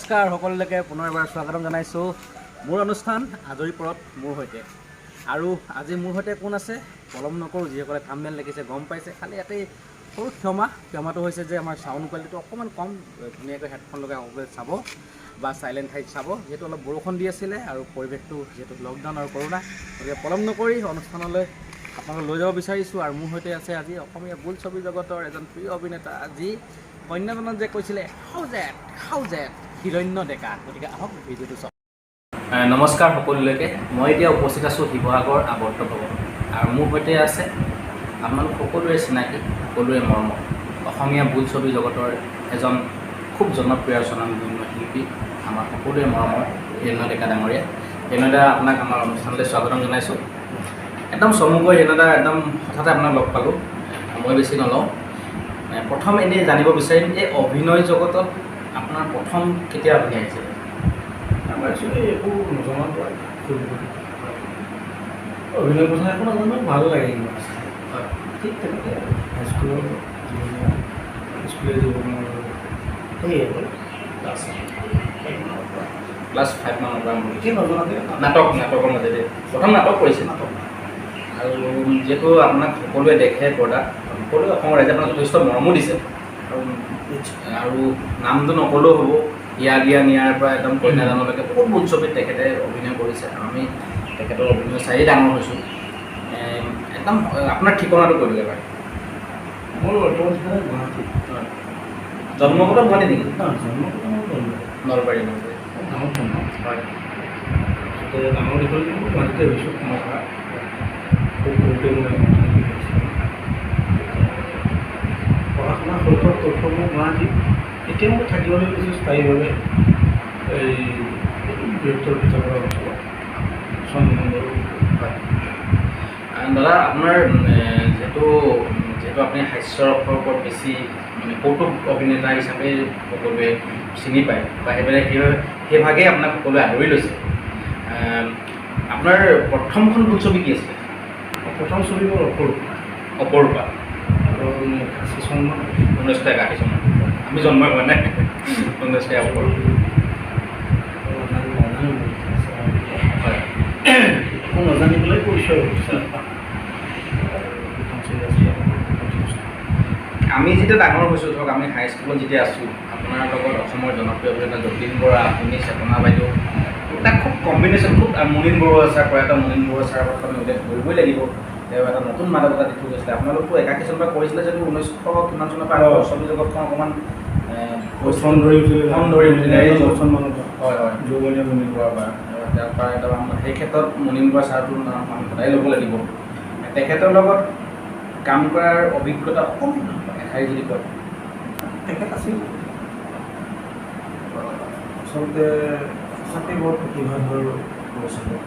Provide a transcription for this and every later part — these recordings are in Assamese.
নমস্কাৰ সকলোলৈকে পুনৰ এবাৰ স্বাগতম জনাইছোঁ মোৰ অনুষ্ঠান আজৰি পৰত মোৰ সৈতে। আৰু আজি মোৰ সৈতে কোন আছে পলম নকৰোঁ, যিসকলে থাম্বনেইল দেখিছে গম পাইছে। খালি ইয়াতেই সৰু ক্ষমাটো হৈছে যে আমাৰ চাউণ্ড কোৱালিটিটো অকণমান কম। ধুনীয়াকৈ হেডফোন লগাই সকলোৱে চাব বা চাইলেণ্ট ঠাইত চাব, যিহেতু অলপ বৰষুণ দি আছিলে আৰু পৰিৱেশটো যিহেতু লকডাউন আৰু কৰোণা। গতিকে পলম নকৰি অনুষ্ঠানলৈ আপোনালোক লৈ যাব বিচাৰিছোঁ। আৰু মোৰ সৈতে আছে আজি অসমীয়া বোলছবি জগতৰ এজন প্ৰিয় অভিনেতা, যি কন্যাদানত যে কৈছিলে হাউ জেট হিৰণ্য ডেকা। গতিকে আহক ভিডিঅ'টো চাওক। নমস্কাৰ সকলোলৈকে, মই এতিয়া উপস্থিত আছোঁ শিৱসাগৰ আৱৰ্ত ভৱনত আৰু মোৰ সৈতে আছে আপোনালোক সকলোৰে চিনাকি, সকলোৰে মৰমৰ অসমীয়া বোলছবি জগতৰ এজন খুব জনপ্ৰিয় আৰু স্বনামধন্য শিল্পী, আমাৰ সকলোৰে মৰমৰ হিৰণ্য ডেকা ডাঙৰীয়া। হিৰণ্য দা, আপোনাক আমাৰ অনুষ্ঠানলৈ স্বাগতম জনাইছোঁ। একদম চমুকৈ হিৰণ্য দা, একদম হঠাতে আপোনাক লগ পালোঁ, সময় বেছি নলওঁ। প্ৰথম এনেই জানিব বিচাৰিম, এই অভিনয় জগতত আপোনাৰ প্ৰথম কেতিয়া আপুনি আহিছিলে? আমাৰ একচুৱেলি একো নজনাৰ পৰাই অভিনয় কথা একো নাজানো, ভাল লাগে কিন্তু। ঠিক তেনেকৈ হাইস্কুলৰ জীৱনৰ, স্কুলীয়া জীৱনৰ সেয়ে আৰু ক্লাছ 5 মানৰ পৰা। ক্লাছ 5 মানৰ পৰা আৰম্ভ কৰিছিল? এতিয়া নজনাকৈ। নাটকৰ মাজেদি প্ৰথম নাটক কৰিছিল। নাটক। আৰু যিহেতু আপোনাক সকলোৱে দেখে পৰ্দাত, সকলোৱে অসমৰ ৰাইজে আপোনাক যথেষ্ট মৰমো দিছে। আৰু নামটো নক'লেও হ'ব, হিয়া দিয়া নিয়াৰ পৰা একদম কন্যাদানলৈকে বহুত বোলছবিত তেখেতে অভিনয় কৰিছে আৰু আমি তেখেতৰ অভিনয় চায়েই ডাঙৰ হৈছোঁ। একদম আপোনাৰ ঠিকনাটো কৈ দিলে এবাৰ। মোৰ বৰ্তমান ঠিকনা গুৱাহাটী। জন্মগত গুৱাহাটী নেকি? নহয়, জন্মগত মোৰ নলবাৰী। নলবাৰী, নলবাৰী। গাঁৱত জন্ম। তাৰপিছতে ডাঙৰ দীঘল মই গুৱাহাটীতে হৈছোঁ। মই পৰা। খুব সৰুতে মই গুৱাহাটীত হৈছিলোঁ। পঢ়া শুনা, শৈশৱ কৈশোৰ মোৰ গুৱাহাটীত। এতিয়া মই থাকিবলৈ লৈছোঁ স্থায়ীভাৱে এই বৃহত্তৰ ভিতৰৰ অঞ্চলত, চন্দ্ৰমণ্ডল। হয় দাদা, আপোনাৰ যিহেতু যিহেতু আপুনি হাস্যৰসৰ ওপৰত বেছি, মানে কৌতুক অভিনেতা হিচাপে সকলোৱে চিনি পায় বা সেইবাবে সেইভাগেই আপোনাক সকলোৱে আদৰি লৈছে। আপোনাৰ প্ৰথমখন বোলছবি কি আছিলে? প্ৰথম ছবি মোৰ অপৰূপা। অপৰূপা। আৰু 81 চনমান। 1981 চনত, আমি জন্মই হোৱা নাই 19 অপৰূপা। নাজানো। হয়। একো নাজানি পেলাই কৰিছোঁ আৰু প্ৰথম ছবি আছিলে। আমি যেতিয়া ডাঙৰ হৈছোঁ, ধৰক আমি হাইস্কুলত যেতিয়া আছোঁ, আপোনাৰ লগত অসমৰ জনপ্ৰিয় অভিনেতা যতীন বৰা, আপুনি, চেতনা বাইদেউ, এটা খুব কম্বিনেশ্যন, খুব। মুনীন বৰুৱা ছাৰ, প্ৰয়াত মুনীন বৰুৱা ছাৰৰ কথা আমি উল্লেখ কৰিবই লাগিব। তেওঁ এটা নতুন মাদকতা দি থৈ গৈছিলে। আপোনালোকতো 81 চনৰ পৰা কৰিছিলে যদিও 1900 কিমান চনৰ পৰা ছবি জগতখন অকণমান ঠন ধৰি উঠিলে। ঠন ধৰি উঠিলে। চনমানৰ পৰা। হয় হয় যৌৱনীয়া মুনীন। বৰুৱাৰ পৰা, তেওঁৰ পৰা একদম সেই ক্ষেত্ৰত মুনীন বৰুৱা ছাৰটোৰ নাম আমি সদায় ল'ব লাগিব। তেখেতৰ লগত কাম কৰাৰ অভিজ্ঞতা অকণমান এষাৰি যদি কয়। তেখেত আছিল আচলতে সঁচাকৈ বৰ প্ৰতিভাধৰ পৰিচালক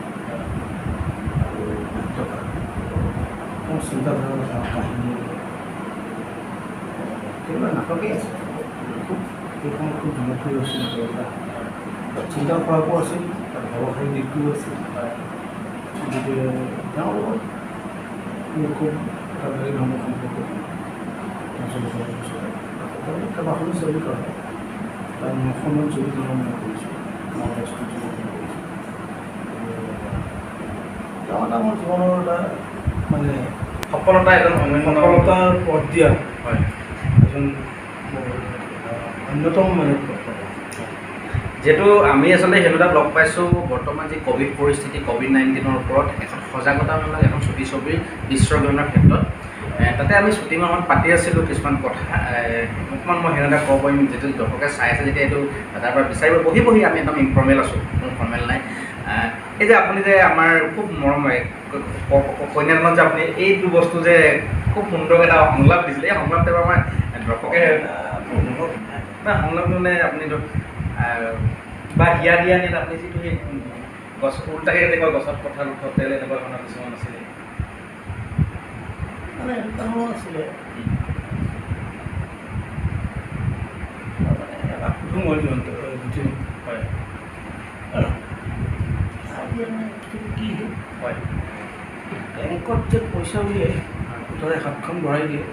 আৰু নাট্যকাৰ। তেওঁৰ চিন্তাধাৰা, তেওঁৰ কাহিনী, সেইবিলাক নাটকেই আছে খুব, সেই সময়ত খুব জনপ্ৰিয় হৈছিল নাটকবিলাক। চিন্তা কৰাকো আছিল, তাৰ ব্যৱসায়িক দিশটোও আছিল। গতিকে তেওঁৰ লগত মোৰ খুব এটা বেলেগ ধৰণৰ সম্পৰ্ক। তেওঁ ছবি কৰাৰ পিছতে তেওঁলোক কেইবাখনো ছবি কৰে। তাৰ 9খনমান ছবি তেওঁ মই কৰিছোঁ, 9-10খন ছবি তেওঁ কৰিছোঁ। তেওঁ এটা মোৰ জীৱনৰ এটা মানে সফলতা এজন অনন্য সফলতাৰ পথ দিয়া এজন মোৰ অন্যতম মানে পথ। যিহেতু আমি আচলতে সেইবিলাক লগ পাইছোঁ, বৰ্তমান যি ক'ভিড পৰিস্থিতি, ক'ভিড-19ৰ ওপৰত এখন সজাগতামূলক এখন চুটি ছবিৰ দৃশ্যগ্ৰহণৰ ক্ষেত্ৰত, তাতে আমি শ্বুটিঙৰ সময়ত পাতি আছিলোঁ কিছুমান কথা। অকণমান মই সেইদৰে ক'ব পাৰিম, যিটো দৰ্শকে চাই আছে যেতিয়া এইটো তাৰ পৰা বিচাৰিব। বহি বহি আমি একদম ইনফৰ্মেল আছোঁ, কোনো ফৰ্মেল নাই। এই যে আপুনি যে আমাৰ খুব মৰম কন্যাদানত যে আপুনি এইটো বস্তু যে খুব সুন্দৰকৈ এটা সংলাপ দিছিলে, এই সংলাপটো আমাৰ দৰ্শকে মোৰ মনত নাই। নাই, সংলাপটো মানে আপুনি ধৰক বা হিয়া দিয়া নিয়াত আপুনি যিটো সেই গছ উল্টাকৈ যে কয়, গছত কঁঠাল উঠতেল, এনেকুৱা ধৰণৰ কিছুমান আছিলে। মানে এনেকুৱা ধৰণৰ আছিলে, মানে এটা সুধোঁ মই জয়ন্ত যতীনক, "হিয়া দিয়া মানে বস্তুটো কি?" বেংকত যে পইচা উলিয়াই ধৰে, হাতখন বঢ়াই দিয়ে,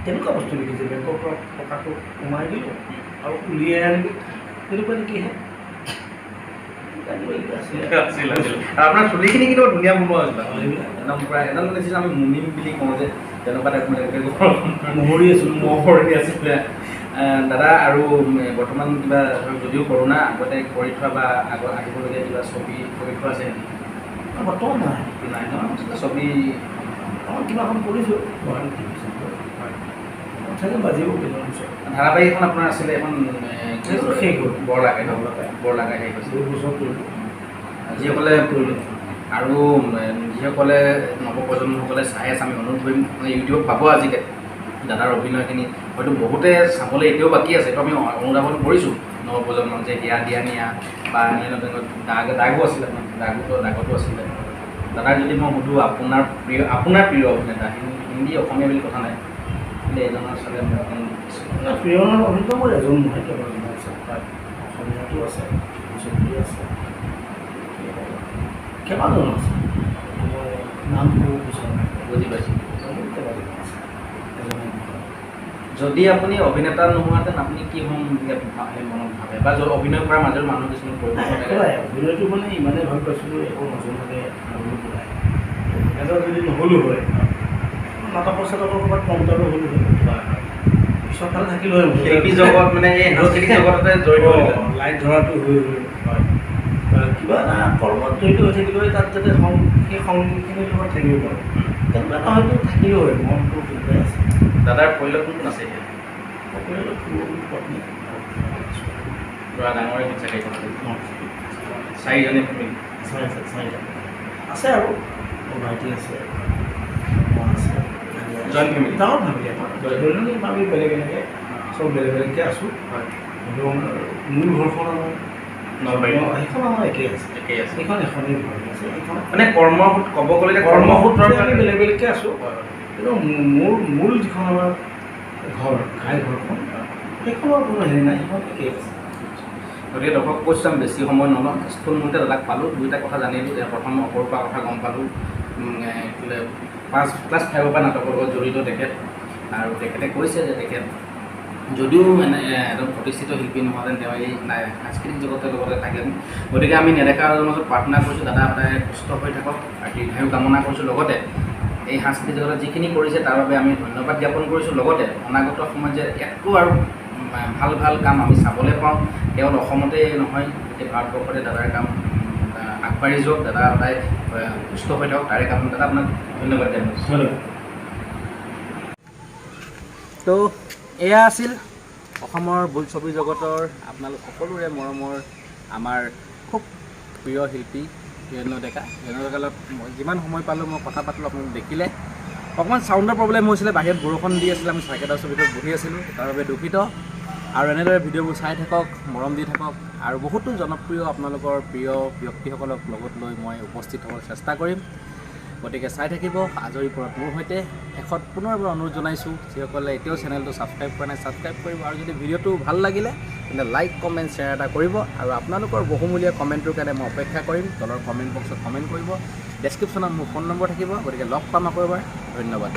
তেনেকুৱা বস্তু নেকি যে বেংকৰ পৰা টকাটো সোমাই দিলোঁ? আৰু উলিয়াই আনিলোঁ, তেনেকুৱা নেকিহে আছিল আছিল। আৰু আপোনাৰ চুলিখিনি কিন্তু বৰ ধুনীয়া বনোৱা হৈছিলে একদম পূৰা, একদম মানে যিটো আমি মুনিম বুলি কওঁ যে, তেনেকুৱা টাইপ, মানে গোটেই মহৰি আছিল। মহৰি আছিলে দাদা। আৰু বৰ্তমান কিবা ধৰক যদিও কৰোণা, আগতে কৰি থোৱা বা আগত আহিবলগীয়া কিবা ছবি কৰি থোৱা আছে নেকি? বৰ্তমান নাই। নাই ন ছবি? অঁ, কিবা এখন কৰিছোঁ, চাগে বাজিব কেইদিনমান পিছত। ধাৰাবাহিক এখন আপোনাৰ আছিলে এখন? সেইটো শেষ হ'ল। বৰলাকাই ন? বৰলাকাই শেষ হৈছে। বহুত বছৰ কৰিলোঁ। যিসকলে কৰিলোঁ। আৰু যিসকলে নৱপ্ৰজন্মসকলে চাই আছে, আমি অনুৰোধ কৰিম, ইউটিউবত পাব আজিকালি দাদাৰ অভিনয়খিনি, হয়তো বহুতে চাবলৈ এতিয়াও বাকী আছে। এইটো আমি অনুধাৱন কৰিছোঁ নৱপ্ৰজন্মক যে হিয়া দিয়া নিয়া বা অন্যান্য দাগ, দাগো আছিলে আপোনাৰ, দাগতো আছিলে। দাদাক যদি মই সুধোঁ আপোনাৰ প্ৰিয় অভিনেতা, হিন্দী অসমীয়া বুলি কথা নাই, কিন্তু এজনৰ চালে মই অকণ প্ৰিয় অভিনেতা মোৰ এজন নহয়, কেইবাজনো আছে। অসমীয়াতো আছে, ভোজপুৰী আছে, কেইবাজনো আছে। মই নাম ক'ব বিচৰা নাই। বুজি পাইছোঁ। কেইবাজনো আছে, এজনে নহয়। যদি আপুনি অভিনেতা নোহোৱাহেঁতেন আপুনি কি হ'ম বুলি মনত ভাবে, বা অভিনয় কৰাৰ মাজত মানুহ কিছুমান পৰিৱৰ্তন থাকে? একেবাৰে অভিনয়টো মানে ইমানেই ভাল পাইছিলোঁ, একো নজনাকৈ নগ'লো পৰাই। অভিনেতা যদি নহ'লো হয়, নাটকৰ চাটকৰ ক'ৰবাত প্ৰম্পটাৰো হ'লো হয়, পিছৰ ফালে থাকিলো হয়। শিল্পী জগত মানে এই সাংস্কৃতিক জগততে জড়িত হৈ গ'ল। লাইট ধৰাটো হৈ গ'ল বা কিবা এটা কৰ্মত জড়িত হৈ থাকিলেও হয়, তাত যাতে সেই সংগীতখিনিৰ লগত থাকিব পাৰোঁ, তেনেকুৱা এটা হয়তো থাকিলেও হয়, মনটো তেনেকুৱাই আছে। দাদাৰ পৰিয়ালত কোন কোন আছে এতিয়া? পৰিয়ালত পত্নী আৰু ল'ৰা ডাঙৰে হ'ল চাগে? চাৰিজনে ফেমিলি? চাৰিটা আছে আৰু মোৰ ভাইটি আছে, মই আছে। Joint family? ডাঙৰ ফেমিলি আমাৰ। দৈনন্দিন আমি বেলেগ বেলেগকৈ, চব বেলেগ বেলেগকৈ আছোঁ। কিন্তু আমাৰ মূল ঘৰখন আমাৰ নলবাৰী। সেইখন আমাৰ একেই আছে। একেই আছে। সেইখন এখনেই ঘৰ আছে সেইখন। মানে কৰ্ম ক'ব গ'লে এতিয়া কৰ্মসূত্ৰৰ আমি বেলেগ বেলেগকৈ আছোঁ। হয় হয়। কিন্তু মোৰ মূল যিখন আমাৰ ঘৰ, ঘাই ঘৰখন, সেইখনৰ কোনো হেৰি নাই, সেইখন একেই আছে। গতিকে দৰ্শক কৈছোঁ, আমি বেছি সময় নলওঁ। স্থূলমূলতে দাদাক পালোঁ, দুইটা কথা জানিলোঁ। তেওঁ প্ৰথম অপৰূপা কথা গম পালোঁ, ক্লাছ 5ৰ পৰা নাটকৰ লগত জড়িত তেখেত। আৰু তেখেতে কৈছে যে তেখেত যদিও মানে এজন প্ৰতিষ্ঠিত শিল্পী নহ'হেঁতেন, তেওঁ এই সাংস্কৃতিক জগতৰ লগতে থাকে। গতিকে আমি নেদেখা এজনৰ মাজত প্ৰাৰ্থনা কৰিছোঁ, দাদা সদায় সুস্থ হৈ থাকক আৰু দীৰ্ঘায়ু কামনা কৰিছোঁ। লগতে এই সাংস্কৃতিক জগতত যিখিনি কৰিছে তাৰ বাবে আমি ধন্যবাদ জ্ঞাপন কৰিছোঁ। লগতে অনাগত সময়ত যে ইয়াতকৈও আৰু ভাল ভাল কাম আমি চাবলৈ পাওঁ, কেৱল অসমতে নহয়, গোটেই ভাৰতবৰ্ষতে দাদাৰ কাম আগবাঢ়ি যাওক। দাদা সদায় সুস্থ হৈ থাকক, তাৰে কামনা। দাদা, আপোনাক ধন্যবাদ জ্ঞাপন কৰিছোঁ। ধন্যবাদ। তো এয়া আছিল অসমৰ বোলছবি জগতৰ আপোনালোক সকলোৰে মৰমৰ আমাৰ খুব প্ৰিয় শিল্পী হিৰণ্য ডেকা। হিৰণ্য ডেকাৰ লগত মই যিমান সময় পালোঁ মই কথা পাতিলোঁ, আপোনালোক দেখিলে। অকণমান চাউণ্ডৰ প্ৰব্লেম হৈছিলে, বাহিৰত বৰষুণ দি আছিলে, আমি চাৰ্কিট হাউচৰ ভিতৰত বহি আছিলোঁ, তাৰ বাবে দুখিত। আৰু এনেদৰে ভিডিঅ'বোৰ চাই থাকক, মৰম দি থাকক, আৰু বহুতো জনপ্ৰিয় আপোনালোকৰ প্ৰিয় ব্যক্তিসকলক লগত লৈ মই উপস্থিত হ'বৰ চেষ্টা কৰিম। গতিকে চাই থাকিব আজৰি পৰত মোৰ সৈতে। শেষত পুনৰ এবাৰ অনুৰোধ জনাইছোঁ, যিসকলে এতিয়াও চেনেলটো ছাবস্ক্ৰাইব কৰা নাই, ছাবস্ক্ৰাইব কৰিব। আৰু যদি ভিডিঅ'টো ভাল লাগিলে তেন্তে লাইক, কমেণ্ট, শ্বেয়াৰ এটা কৰিব। আৰু আপোনালোকৰ বহুমূলীয়া কমেণ্টটোৰ কাৰণে মই অপেক্ষা কৰিম। তলৰ কমেণ্ট বক্সত কমেণ্ট কৰিব, ডেছক্ৰিপশ্যনত মোৰ ফোন নম্বৰ থাকিব। গতিকে লগ পাম আকৌ এবাৰ, ধন্যবাদ।